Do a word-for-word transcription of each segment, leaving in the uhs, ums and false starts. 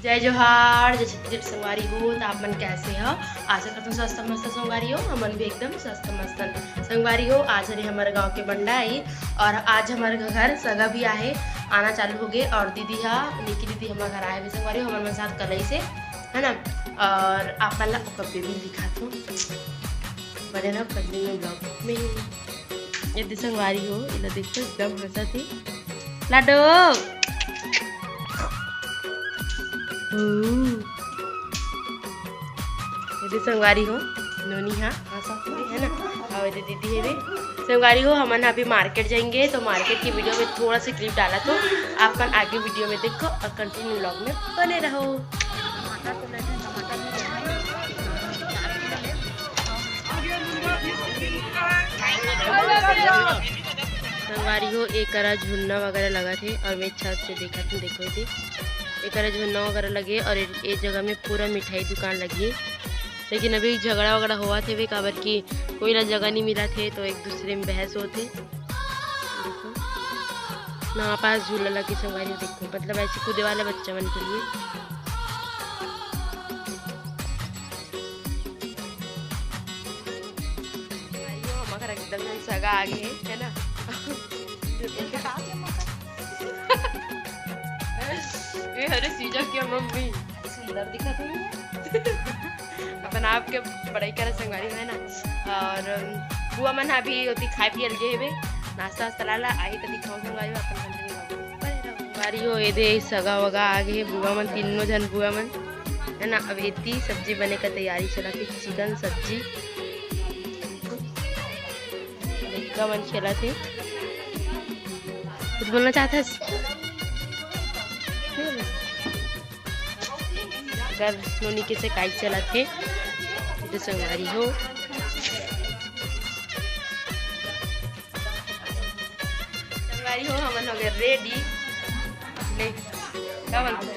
जय जोहार, जय छत्तीसगढ़ संगवारी हो। त आप मन कैसे हो? आशा करत हूँ स्वस्थ मस्त संगवारी हो। हमन भी एकदम स्वस्थ मस्त संगवारी हो। आज हरे हमर गांव के बंडाई और आज हमर घर सगा भी आहे, आना चालू हो गए। और दीदी हा, निकी दीदी हमर घर आए भी संगवारी हो, हमर मन साथ कलई से, है ना। और आप मन ला ओकर बेबी दिखात हूँ, बने रहो कंटिन्यू ब्लॉग में। ये दे संगवारी हो, इला देखो एकदम हंसत हे। लाडो। हम्म। ये दे संगवारी हो, नोनी हा, हंसत हे, है ना? और ये दे दीदी हे रे। संगवारी हो, हमन अभी मार्केट जाएंगे, तो मार्केट की वीडियो में थोड़ा सा क्लिप डाला, तो आप मन आगे वीडियो में देखो और कंटिन्यू ब्लॉग में बने रहो। संगवारी हो, एकरा झुन्ना वगैरह लगा थे और मैं छत से देखा थे, देखो थे, एकरा झुन्ना वगैरह लगे और ए, ए जगह में पूरा मिठाई दुकान लगी है। लेकिन अभी झगड़ा वगड़ा होवत हे, काबर कि कोई ला जगह नहीं मिला थे, तो एक दूसरे में बहस होते। देखो, ना पास झूला लगे संगवारी हो, देखो, मतलब ऐसे कूदे वाला बच्चा मन के लिए। भाई हो, हमर घर एकदम जन सगा आ गए, है ना? ये हरे सीजा के मम्मी। सुंदर दिखत हे। अपन आप के बड़ाई करे संगवारी हो, है ना? और बुआ मन अभी ओती खाए पिए ल गे हेबे, नाश्ता वास्ता लाला, आही त दिखाओ संगवारी हो, अपन मन संगवारी हो। ए दे सगा वगा आ गए हे, बुआ मन, तीनों झन बुआ मन, है ना? अब एती सब्जी बने का तैयारी चला थे, चिकन सब्जी। लइका मन खेलत हे। कुछ बोलना चाहत हस? अगर नोनी के से काई चलत हे, तो संगवारी हो। संगवारी हो, हमन हो गए रेडी। ले, का बोलत हस?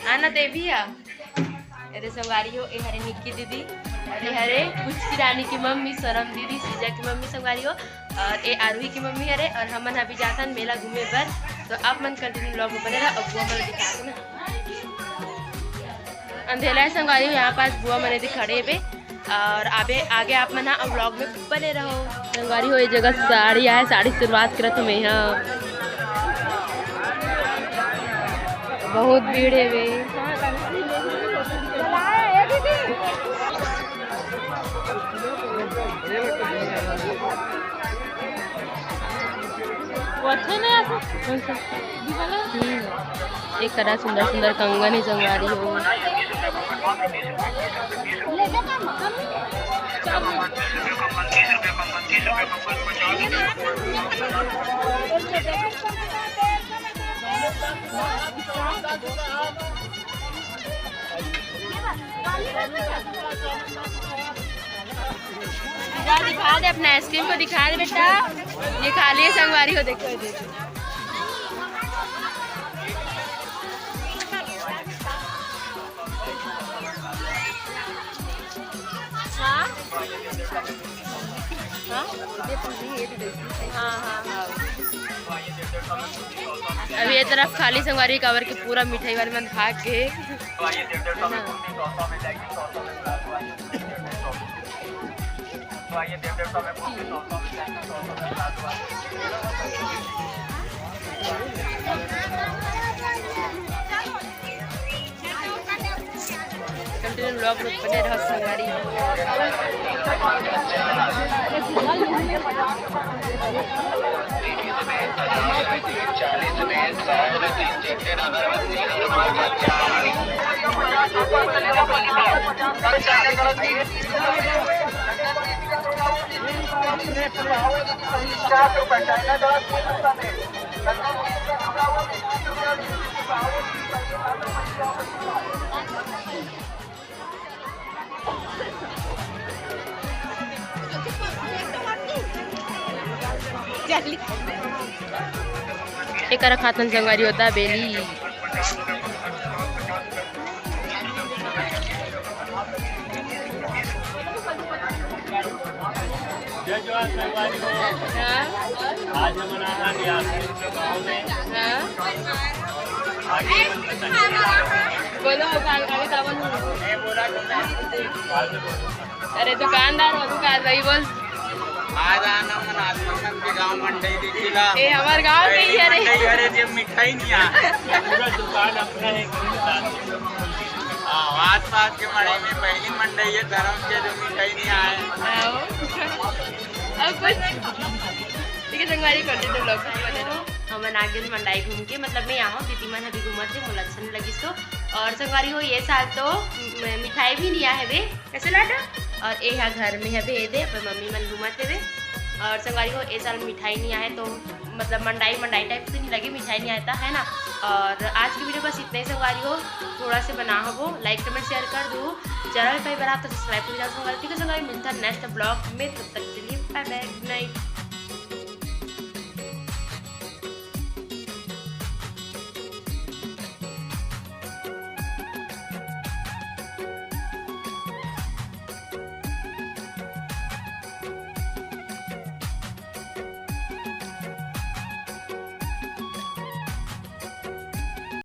आना देवी आ। अरे संगवारी हो, ए हरे निक्की दीदी, अरे हरे पुचकी रानी की मम्मी, सरम दीदी, सीजा की मम्मी संगवारी हो, और ए आरोही की मम्मी हरे, और हमन अभी जाथन मेला घूमे बर। तो आप मन कंटिन्यू ब्लॉग में बने रहो, अब वो हमन दिखा दो ना। अंधेला है संगवारी हो, यहाँ पास बुआ मने दी खड़े बे, और आबे आगे आप मन ह ब्लॉग में बने रहो। संगवारी हो, ये जगह साड़ी आए, साड़ी शुरुआत करत हूँ मैं यहाँ। बहुत भीड़ है बे। वो अच्छा नहीं आता। कौन सा? हम्म। एक तरह सुंदर सुंदर कंगन है संगवारी हो। दिखा दे, अपना आइसक्रीम को दिखा दे बेटा। ये खा लिए संगवारी हो, देखो, देखो। हाँ? हाँ? हाँ, हाँ, हाँ। अब ये तरफ खाली संगवारी, काबर के पूरा मिठाई वाले मन भाग गए। कंटिन्यू ब्लॉग में बने रहो संगवारी। एकरा खातन संगवारी होता बेली। जय जोहार संगवारी हो। हाँ। आज हमन आए हन यार गाँव में। हाँ। आगे हमन का संगवारी हो। बोलो, आगे, आगे का बोलो। अरे दुकानदार हो, दुकान भाई बोल। आज आना मन आदमी मन के गांव मंडई देखी ला। ए, हमार गांव के ही हरे। मंडई हरे, जे मिठाई नहीं आ। पूरा दुकान अपना है, कोई साथ नहीं। हाँ, आसपास के मंडई में पहली मंडई है धर्म के, जो मिठाई नहीं आए। आओ। अब कुछ ठीक है संगवारी, continue vlog में बने रहो। हमन आ गेन मंडई घूम के, मतलब मैं यहाँ दीदी मन अभी घूमत हे, मोला अच्छा नहीं लगिस तो। और संगवारी हो, ये साल तो म-, मिठाई भी नहीं आए हवे, कैसे लाडो? और ये यहाँ घर में हवे दे, अपन मम्मी मन घूमत हवे। और संगवारी हो, ये साल मिठाई नहीं आए तो मतलब मंडई मंडई type तो नहीं लगे, मिठाई नहीं आए ता, है ना। और आज की video बस इतना ही संगवारी हो, थोड़ा से बना हो, like comment share कर दो, channel पे बार आप तो subscribe कर जाओ संगवारी, ठीक है संगवारी, मिलता है next vlog में, तब तक के लिए bye bye, good night।